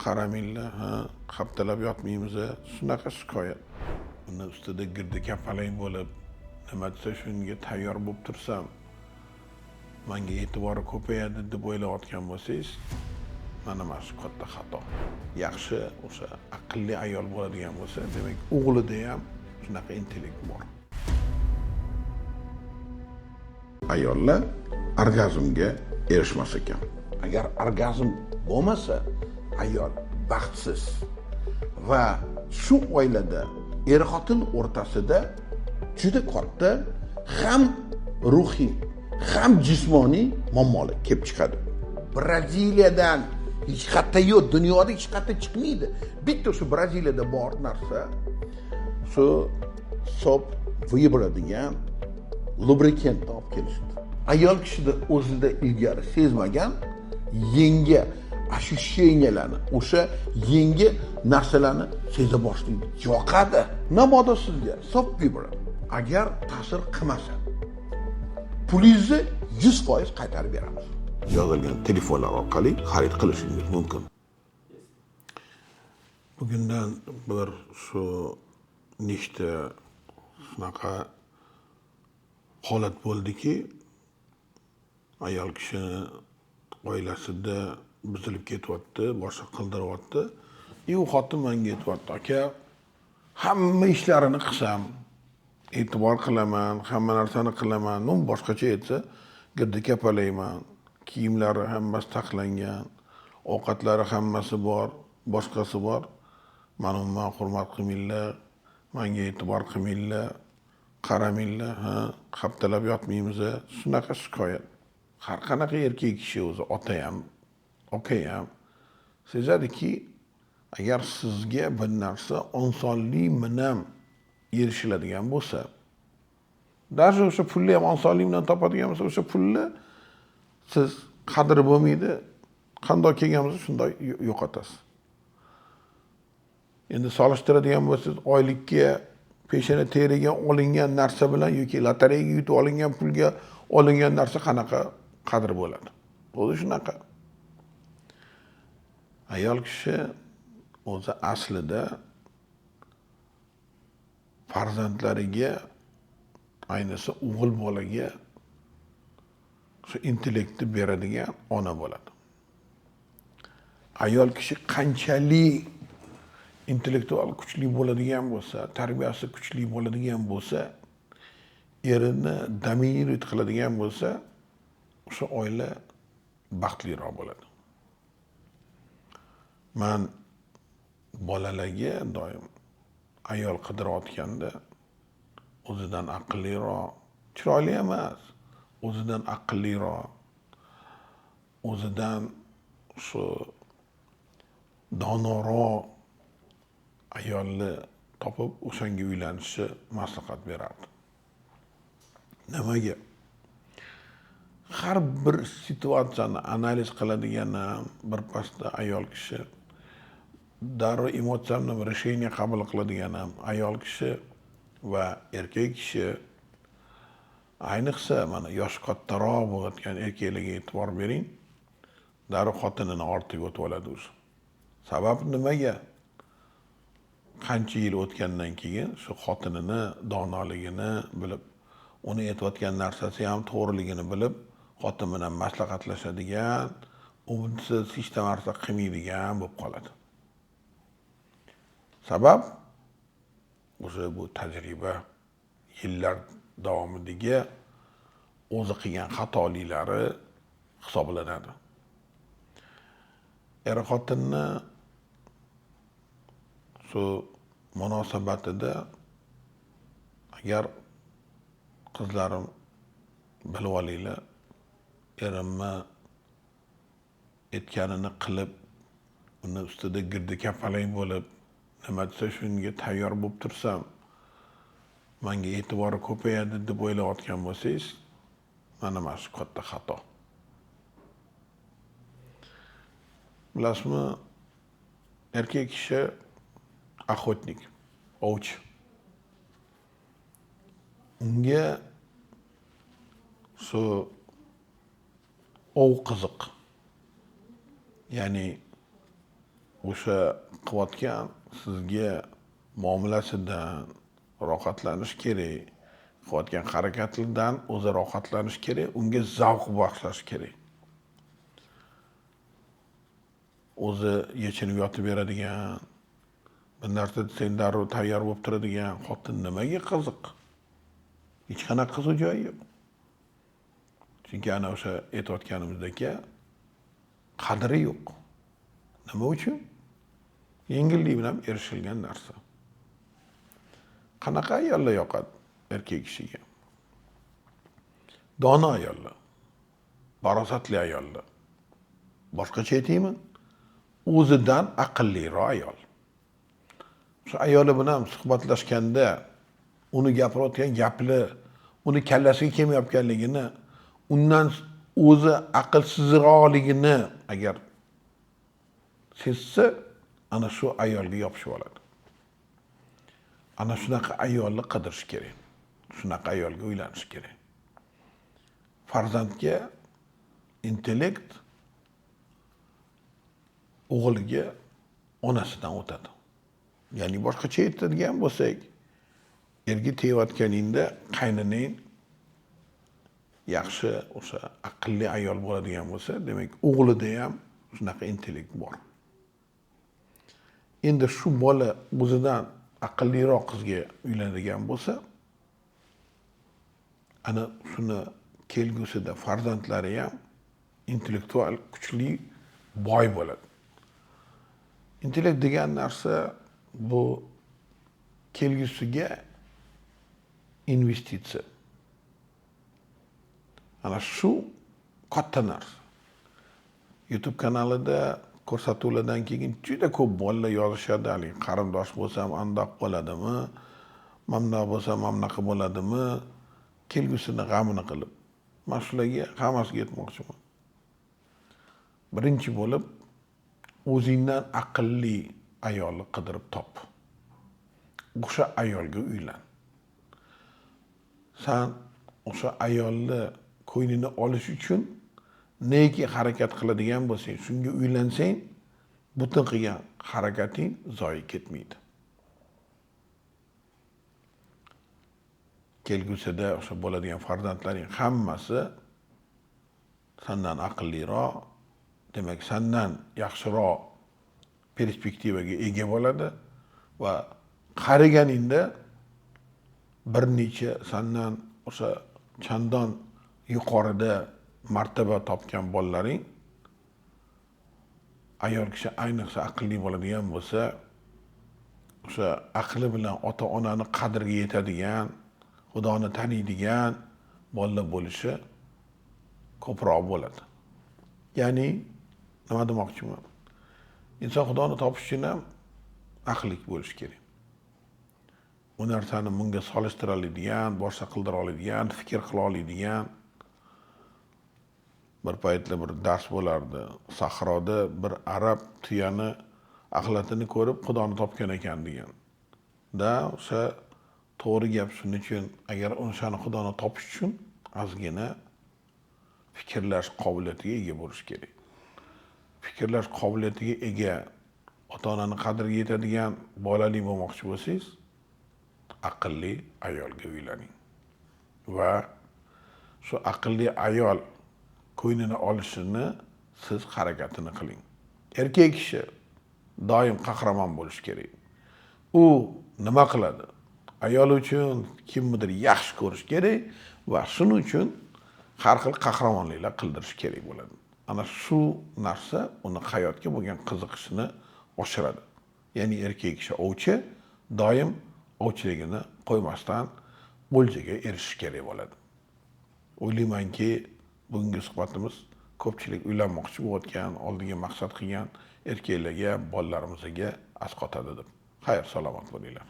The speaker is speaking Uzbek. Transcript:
qaramanglar, ha, haftalab yotmaymiz, shunaqa shikoyat. Uni ustida girdi kapalak bo'lib, nima desa shunga tayyor bo'lib tursam, menga e'tibori ko'payadi deb o'ylayotgan bo'lsangiz, mana shu katta xato. Yaxshi o'sha aqlli ayol bo'ladigan bo'lsa, demak, o'g'lida ham shunaqa intellekt bor. Ayollar orgazmga erishmas ekan. Agar orgazm bo'lmasa, ayol baxtsiz va shu oilada er-xotin o'rtasida juda katta ham ruhiy, ham jismoniy muammolar kelib chiqadi. Braziliyadan hech qayerda yo'q, dunyoda hech qayerda chiqmaydi. Bitta shu Braziliyada bor narsa, shu soap vibra degan lubrikantni olib kelishdi. Ayol kishida o'zida ilgari sezmagan yangi ощущениyalarni, o'sha yangi narsalarni seza boshlaydi. Yoqadi. Mabodo sizga soap vibra agar ta'sir qilmasa, pulingizni 100% qaytarib beramiz. Yozilgan telefonlar orqali xarid qilishingiz mumkin. Bugundan bir shu nechta shunaqa holat bo'ldiki, ayol kishi oilasida buzilib ketyapti, boshqa qildiryapti. U xotin menga aytyapti, aka, hamma ishlarini qilsam, e'tibor qilaman, hamma narsani qilaman, ну boshqacha aytsa, girdi kapalayman, kiyimlari hammasi taxlangan, ovqatlari hammasi bor, boshqasi bor. Meni umuman hurmat qilmanglar, menga e'tibor qilmanglar, qaramanglar, ha, haftalab yotmaymiz, shunaqa shikoyat. Har qanaqa erkak kishi o'zi ota ham, aka ham sezadiki, agar sizga bir narsa osonlik bilan erishiladigan bo'lsa, даже o'sha pulni ham osonlik bilan topadigan bo'lsa, o'sha pulni siz qadri bo'lmaydi, qandoq kelgan bo'lsa shunday yo'qotasiz. Endi solishtiradigan bo'lsangiz, oylikka peshona teriga olingan narsa bilan yoki lotereyaga yutib olingan pulga olingan narsa qanaqa qadr bo'ladi? O'zi shunaqa. Ayol kishi o'zi aslida farzandlariga, ayniqsa o'g'il bolaga shu intellektni beradigan ona bo'ladi. Ayol kishi qanchalik intellektual kuchli bo'ladigan bo'lsa, tarbiyasi kuchli bo'ladigan bo'lsa, erini dominировать qiladigan bo'lsa, o'sha oila baxtliroq bo'ladi. Men bolalarga doim ayol qidirayotganda o'zidan aqlliroq, chiroyli emas, o'zidan aqlliroq, o'zidan shu donoroq ayolni topib o'shanga uylanishni maslahat berardim. Nimaga? Har bir situatsiyani analiz qiladigan ham bir pasda ayol kishi, darrov emotsiya bilan решение qabul qiladigan ham ayol kishi va erkak kishi, ayniqsa mana yoshi kattaroq bo'layotgan erkaklarga e'tibor bering, darrov xotinini ortiga o'tib oladi o'zi. Sabab nimaga? Qancha yil o'tgandan keyin shu xotinini donoligini bilib, uni aytayotgan narsasi ham to'g'riligini bilib, xotin bilan maslahatlashadigan, unsiz hech narsa qilmaydigan bo'lib qoladi. Sabab o'sha bu tajriba, yillar davomidagi o'zi qilgan xatoliklari hisoblanadi. Er-xotinni shu munosabatida agar qizlarim bilib olinglar, erimni aytganini qilib, uni ustida girdi kapalak bo'lib, nima desa shunga tayyor bo'lib tursam, menga e'tibori ko'payadi deb o'ylayotgan bo'lsangiz, mana shu katta xato. Bilasizmi, erkak kishi охотник, ovchi. Unga shu ov qiziq. Ya'ni o'sha qilayotgan sizga muomalasidan rohatlanish kerak, qilayotgan harakatidan o'zi rohatlanish kerak, unga zavq bag'ishlash kerak. O'zi yechinib yotib beradigan, bir narsa desang darrov tayyor bo'lib turadigan xotin nimaga qiziq? Hech qanaqa qiziq joyi yo'q. Chunki ana o'sha aytayotganimizdek qadri yo'q. Nima uchun? Yengillik bilan erishilgan narsa. Qanaqa ayollar yoqadi erkak kishiga? Dono ayollar, farosatli ayollar. Boshqacha aytaymi? O'zidan aqlliroq ayol. Shu ayoli bilan suhbatlashganda uni gapirayotgan gapli, uni kallasiga kelmayotganligini, undan o'zi aqlsizroqligini agar sezsa, ana shu ayolga yopishib oladi. Ana shunaqa ayolni qidirish kerak. Shunaqa ayolga uylanish kerak. Farzandga intellekt o'g'liga onasidan o'tadi. Ya'ni boshqacha aytadigan bo'lsak, erga tegayotganingda qaynonang yaxshi o'sha aqlli ayol bo'ladigan bo'lsa, demak o'g'lida ham shunaqa intellekt bor. Endi shu bola o'zidan aqlliroq qizga uylanadigan bo'lsa, ana shuni kelgusida farzandlari ham intellektual kuchli, boy bo'ladi. Intellekt degan narsa bu kelgusiga investitsiya. Ana shu katta narsa. YouTube kanalida ko'rsatuvlardan keyin juda ko'p bolalar yozishadi, haligi qarindosh bo'lsam andoq bo'ladimi, mamnaq bo'lsam mamnaqa bo'ladimi, kelgusini g'amini qilib. Men shularga hammasiga aytmoqchiman. Birinchi bo'lib o'zingdan aqlli ayolni qidirib top. O'sha ayolga uylan. San o'sha ayolni ko'nglini olish uchun neki harakat qiladigan bo'lsang, shunga uylansang, butun qilgan harakating zoyi ketmaydi. Kelgusida o'sha bo'ladigan farzandlaring hammasi sandan aqlliroq, demak sandan yaxshiroq perspektivaga ega bo'ladi va qariganingda bir necha sandan o'sha chandon yuqorida martaba topgan bolalaring, ayol kishi ayniqsa aqlli bo'ladigan bo'lsa, o'sha aqli bilan ota-onani qadriga yetadigan, Xudoni taniydigan bolalar bo'lishi ko'proq bo'ladi. Ya'ni nima demoqchiman? Inson Xudoni topish uchun ham aqlli bo'lishi kerak. U narsani bunga solishtira oladigan, boshqa qildira oladigan, fikr qila oladigan. Bir paytlar bir dars bo'lardi. Sahroda bir arab tuyani axlatini ko'rib Xudoni topgan ekan degan. Da o'sha to'g'ri gap. Shuning uchun agar o'shani Xudoni topish uchun ozgina fikrlash qobiliyatiga ega bo'lish kerak. Fikrlash qobiliyatiga ega, ota-onani qadriga yetadigan bolali bo'lmoqchi bo'lsangiz, aqlli ayolga uylaning. Va shu aqlli ayol ko'nglini olishini siz harakatini qiling. Erkak kishi doim qahramon bo'lishi kerak. U nima qiladi? Ayol uchun kimnidir yaxshi ko'rish kerak va shuning uchun har xil qahramonliklar qildirish kerak bo'ladi. Ana shu narsa uni hayotga bo'lgan qiziqishini oshiradi. Ya'ni erkak kishi ovchi, doim ovchiligini qo'ymasdan o'ljaga erishish kerak bo'ladi. O'ylaymanki, bugungi suhbatimiz ko'pchilik uylanmoqchi bo'layotgan, oldiga maqsad qilgan erkaklarga, bolalarimizga asqotadi deb. Xayr, salomat bo'linglar.